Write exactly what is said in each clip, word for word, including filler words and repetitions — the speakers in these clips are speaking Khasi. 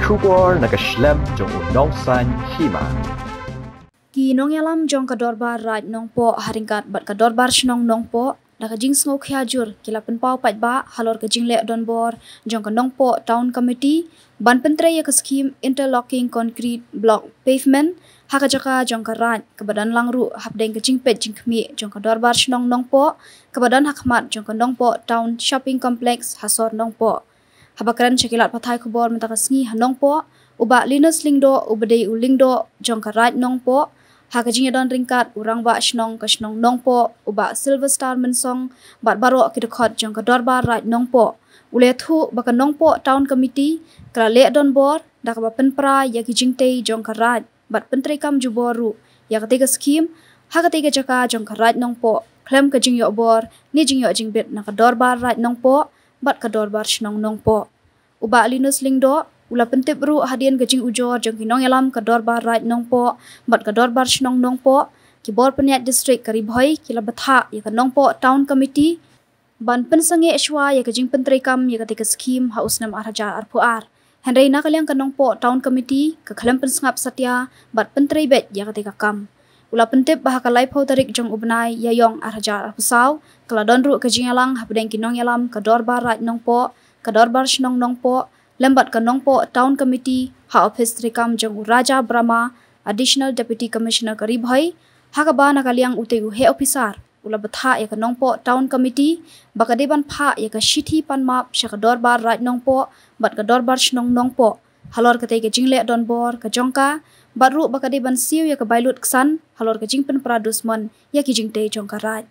Khubor na ka shlem jong u Nongsaiñ Hima. Ki nongïalam jong ka Dorbar Raid Nongpoh ha ryngkat bad ka Dorbar Shnong Nongpoh da ka jingsngewkhia jur ki la pynpaw paidbah halor ka jingleh donbor jong ka Nongpoh Town Committee ban pyntrei ïa ka skhim interlocking concrete block pavement ha ka jaka jong ka Raid kaba don lang ruh hapdeng ka jingpeit jingkhmih jong ka Dorbar Shnong Nongpoh kaba don ha khmat jong ka Nongpoh Town Shopping Complex ha sor Nongpoh. Haba kren sha ki lad pathai khubor mynta ka sngi ha Nongpoh, u Bah Linus Lyngdoh uba dei u Lyngdoh jong ka Raid Nongpoh, ha ka jingïadon ryngkat u Rangbah Shnong ka Shnong Nongpoh, u Bah Sylvester Mynsong, bad baroh ki dkhot jong ka Dorbar Raid Nongpoh, u la ïathuh ba ka Nongpoh Town Committee ka la leh donbor da kaba pynpra ïa ki jingtei jong ka Raid bad pyntreikam jubor ruh ïa katei ka skhim ha katei ka jaka jong ka Raid Nongpoh khlem ka jingïoh bor ne jingïoh jingbit na ka Dorbar Raid Nongpoh bad ka Dorbar Shnong Nongpoh. U Bah Linus Lyngdoh u la pyntip ruh hadien ka jingujor jong ki nongïalam ka Dorbar Raid Nongpoh bad ka Dorbar Shnong Nongpoh, ki bor pynïaid district ka Ri Bhoi ki la bthah ïa ka Nongpoh Town Committee ban pynsangeh shuwa ïa ka jingpyntreikam ïa katei ka skhim ha u snem ar hajar arphew ar. Hynrei na ka liang ka Nongpoh Town Committee ka khlem pynsngap satia bad pyntrei beit ïa katei ka kam. U la pyntip ba ha ka laiphew tarik jong u bnai Ïaïong ar hajar arphew saw ka la don ruh ka jingïalang hapdeng ki nongïalam ka Dorbar Raid Nongpoh, ka Dorbar Shnong Nongpoh lem bad ka Nongpoh Town Committee ha ophis treikam jong u Raja Brahma, Additional Deputy Commissioner ka Ri Bhoi, ha kaba na ka liang utei u heh ophisar u la bthah ïa ka Nongpoh Town Committee ba ka dei ban phah ïa ka shithi pan map sha ka Dorbar Raid Nongpoh bad ka Dorbar Shnong Nongpoh halor katei ka jingleh donbor ka jong ka, bad ruh ba ka dei ban siew ïa ka bai lut ksan halor ka jingpynpra dusmon ïa ki jingtei jong ka Raid.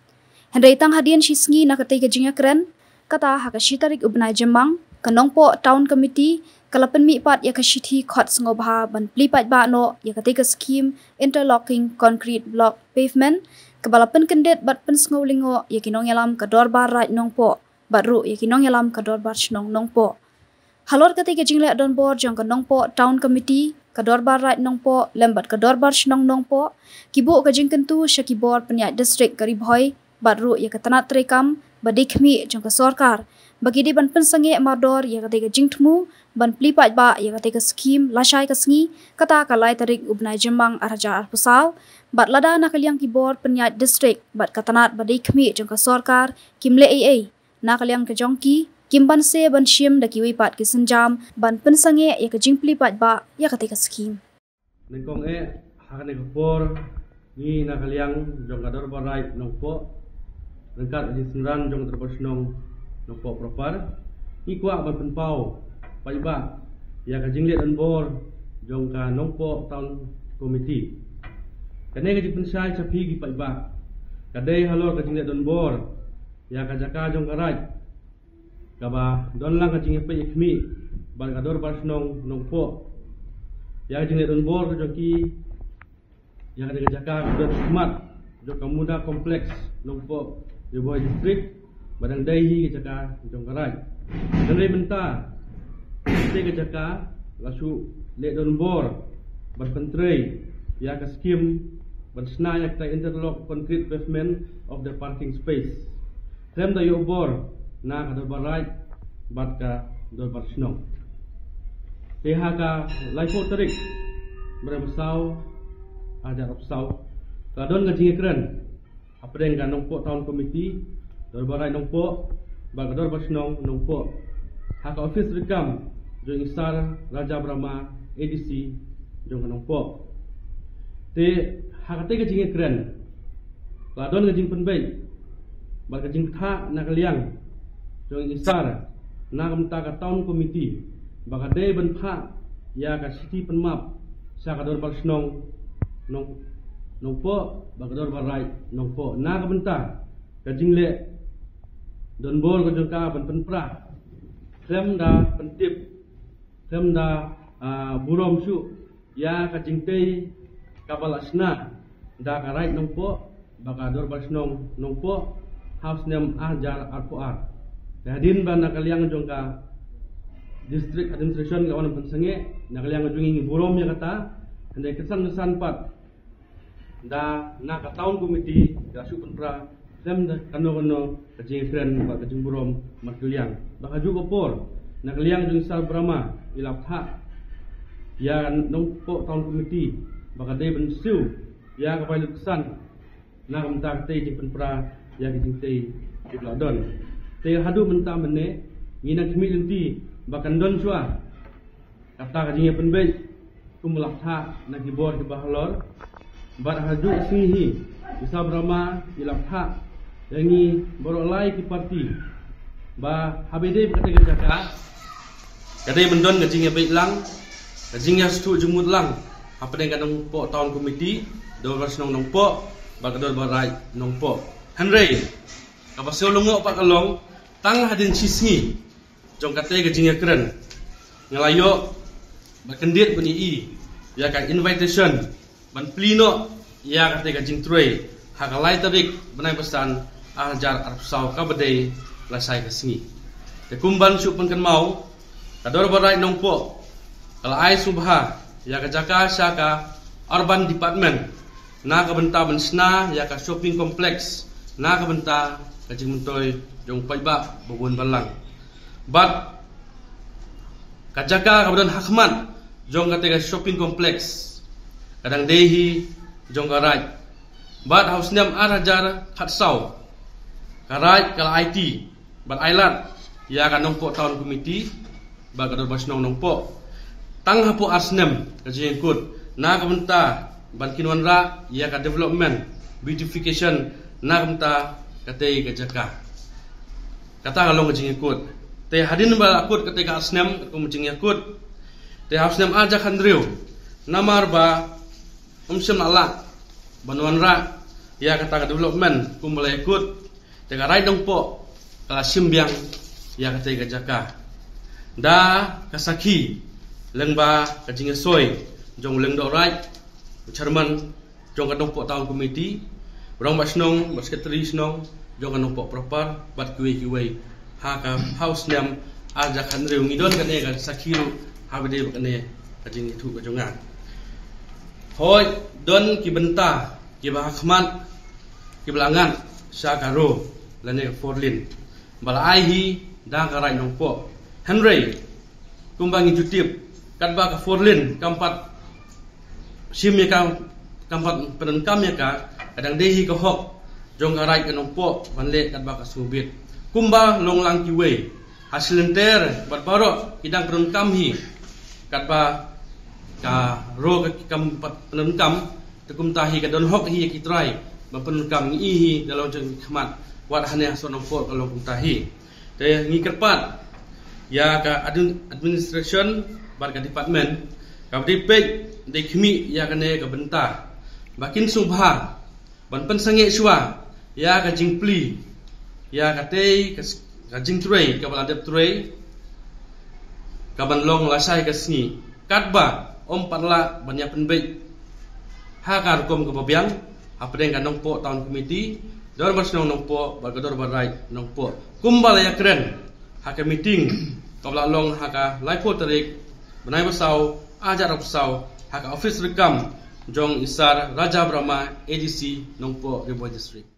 Hynrei tang hadien shi sngi na katei ka jingïakren, kata ha ka shi tarik u bnai Jymmang, ka Nongpoh Town Committee ka la pynmih pat ïa ka shithi khot sngewbha ban plie paidbah noh ïa katei ka skhim interlocking concrete block pavement kaba la pynkyndit bad pynsngew lyngngoh ïa ki nongïalam ka Dorbar Raid Nongpoh bad ruh ïa ki nongïalam ka Dorbar Shnong Nongpoh. Halor katei ka jingleh donbor jong ka Nongpoh Town Committee, ka Dorbar Raid Nongpoh lem bad ka Dorbar Shnong Nongpoh ki buh ka jingkyntu sha ki bor pynïaid district ka Ri Bhoi bad ruh ïa ka tnat treikam ba dei khmih jong ka sorkar ba ki dei ban pynsangeh mardor ïa katei ka jingthmu ban plie paidbah ïa katei ka skhim lashai ka sngi, kata ka lai tarik u bnai Jymmang ar hajar arphew saw, bad lada na ka liang ki bor pynïaid district bad ka tnat ba dei khmih jong ka sorkar kim leh ei ei, na ka liang ka jong ki kim banse ban shim da kiwei pat ki sienjam ban pynsangeh ïa ka jingplie paidbah ïa katei ka skhim. Nyngkong eh, ha kane ka por ngi na ka liang jong ka Dorbar Raid Nongpoh ryngkat ka jingsynran jong ka Dorbar Shnong Nongpoh proper, ngi kwah ban pynpaw paidbah ïa ka jingleh donbor jong ka Nongpoh Town Committee. Kane ka jingpynshai sha phi ki paidbah ka dei halor ka jingleh donbor ïa ka jaka jong ka Raid kaba don lang ka jingïapeit ïakhmih bad ka Dorbar Shnong Nongpoh. Ïa ka jingleh donbor ka jong ki ïa ka jaka ka don khmat jong ka Muda Complex Nongpoh, Ri Bhoi District, ba dang dei hi ka jaka jong ka Raid. Hynrei mynta katei ka jaka la shu leh donbor ban pyntrei ïa ka skhim ban shna ïa ka interlock concrete pavement of the parking space khlem da ïoh bor na ka Dorbar Raid bad ka Dorbar Shnong. Te ha ka laiphew tarik bnai Basaw ar hajar arphew saw ka la don ka jingïakren hapdeng ka Nongpoh Town Committee, Dorbar Raid Nongpoh bad ka Dorbar Shnong Nongpoh ha ka ophis treikam jong i Sir Raja Brahma, A D C jong ka Nongpoh. Te ha katei ka jingïakren la don ka jingpynbeit bad ka jingkthah na ka liang jong i Sir na ka bynta ka Town Committee ba ka dei ban phah ïa ka shithi pan map sha ka Dorbar Shnong Nong, Nongpoh bad ka Dorbar Raid Nongpoh na ka bynta ka jingleh donbor ka jong ka ban pynpra khlem da pyntip, khlem da, ah, burom shuh ïa ka jingtei kaba la shna da ka Raid Nongpoh bad ka Dorbar Shnong Nongpoh ha u snem ar hajar arphew ar. Te hadien ba na ka liang jong ka District Administration ka wan pynsangeh, na ka liang jong ngi ngi burom ïa kata. Hynrei kynsan kynsan pat da na ka Town Committee ka shu pynpra khlem da kano kano ka jingkren bad ka jingburom markylliang. Bad ha kajuh ka por na ka liang jong i Sir Brahma i la phah ïa Nongpoh Town Committee ba ka dei ban siew ïa ka bai lut san na ka bynta katei jingpynpra ïa ka jingtei ki ba la don. Te haduh mynta mynne ngi nang khmih lynti ba kan don shuwa kata ka jingïapynbeit kum ba la thah na ki bor ki ba halor. Bad haduh sngi hi i Sir Brahma i la thah ïa ngi baroh lai ki parti ba haba dei ba katei ka jaka ka dei ban don ka jingïabeit lang, ka jingïasngewthuh jingmut lang hapdeng ka Nongpoh Town Committee, Dorbar Shnong Nongpoh bad ka Dorbar Raid Nongpoh. Hynrei kaba sngewlyngngoh pat ka long tang hadien shi sngi jong katei ka jingïakren nga la ïoh ba kyndit ban ïohi ïa ka invitation ban plie noh ïa katei ka jingtrei ha ka lai tarik bnai ba san ar hajar arphew saw kaba dei lashai ka sngi. Te kum ban shu pynkynmaw, ka Dorbar Raid Nongpoh ka la ai sngewbha ïa ka jaka sha ka Urban Department na ka bynta ban shna ïa ka shopping complex na ka bynta ka jingmyntoi jong paidbah ba bun balang. Bad ka jaka kaba don ha khmat jong katei ka shopping complex ka dang dei hi jong ka Raid. Bad ha u snem ar hajar khatsaw ka Raid ka la aiti bad ai lad ïa ka Nongpoh Town Committee bad ka Dorbar Shnong Nongpoh tang hapoh ar snem ka jingïakut na ka bynta ban kin wanrah ïa ka development, beautification na ka bynta katei ka jaka. Kata ka long ka jingïakut. Te hadien ba la kut katei ka ar snem kum jingïakut, te ha u snem ar hajar khathynriew namar ba ym shym la lah ban wanrah ïa kata ka development kum ba la ïakut, te ka Raid Nongpoh ka la shim biang ïa katei ka jaka. Da ka sakhi lyngba ka jingïasoi jong u Lyngdoh Raid, u chairman jong ka Nongpoh Town Committee, u Rangbah Shnong bad Secretary Shnong jong ka Nongpoh proper bad kiwei kiwei ha ka, ha u snem ar hajar khathynriew. Ngi don kane ka sakhi ruh haba dei ba kane ka jingïathuh ka jong nga. Hooid, don ki bynta kiba ha khmat kiba la ngat sha ka road lane ka four lane ba la ai hi da ka Raid Nongpoh. Hynrei kumba ngi ju tip, katba ka four lane kam pat shim ïa ka, kam pat pyndonkam ïa ka, ka dang dei hi ka hok jong ka Raid ka Nongpoh ban leh katba ka sngewbit. Kumba long lang kiwei ha Shillynter bad baroh ki dang pyndonkam hi katba ka road ka kam pat pyndonkam. Te kumta hi ka don hok hi ïa ki trai ban pyndonkam, ngi i hi da long jong ki khmat, wat hangne ha Shnong Nongpoh ka long kumta hi. Te ngi kyrpad ïa ka admin-, administration bad ka department kaba dei peit dei khmih ïa kane ka bynta ba kin sngewbha ban pynsangeh shuwa ïa ka jingplie ïa katei ka s-, ka jingtrei kaba la dep trei kaban long lashai ka sngi, katba ym pat lah ban ïapynbeit ha ka rukom kaba biang hapdeng ka Nongpoh Town Committee, Dorbar Shnong Nongpoh bad ka Dorbar Raid Nongpoh, kumba la ïakren ha ka meeting kaba la long ha ka laiphew tarik bnai ba saw ar hajar arphew saw ha ka office ryngkat jong i Sir Raja Brahma, A D C Nongpoh, Ri Bhoi District.